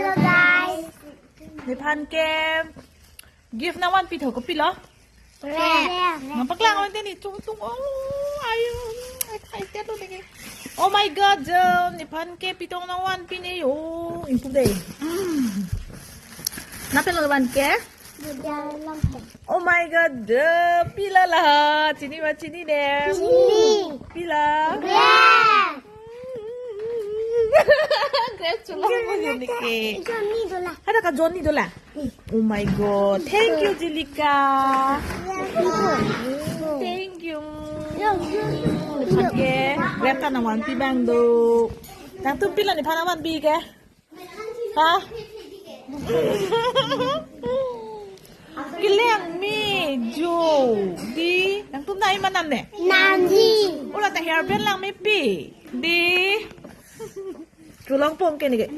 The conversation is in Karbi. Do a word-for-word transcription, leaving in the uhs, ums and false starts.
Hello guys. Nephan ke gift nangvanpi tho, kopilo? Grape. Nangpaklang ante ni chungchung. Oh, ayo, excited lo neke. Oh my God, Jo, nephan ke pitong nangvanpi ne yo. Ingpu dei. Mm. Nangpilo van ke? Oh my God, Jo, pila la? Chini ma chinine? Chini. Pila? Grape. Grape cholong mo yun ke. Johnny dola. Ada ka Johnny dola? Oh my God. Thank you, Jilika. Thank you. Okay. Grape ta nangvanpi abang do. Nangtum pilo nephan nangvanpi ke? Ha? Kelang me Jo. Dei, nangtum nai ma namne? Namji. Ula ta hair band lang mepi. Dei. Cholong pon ke neke.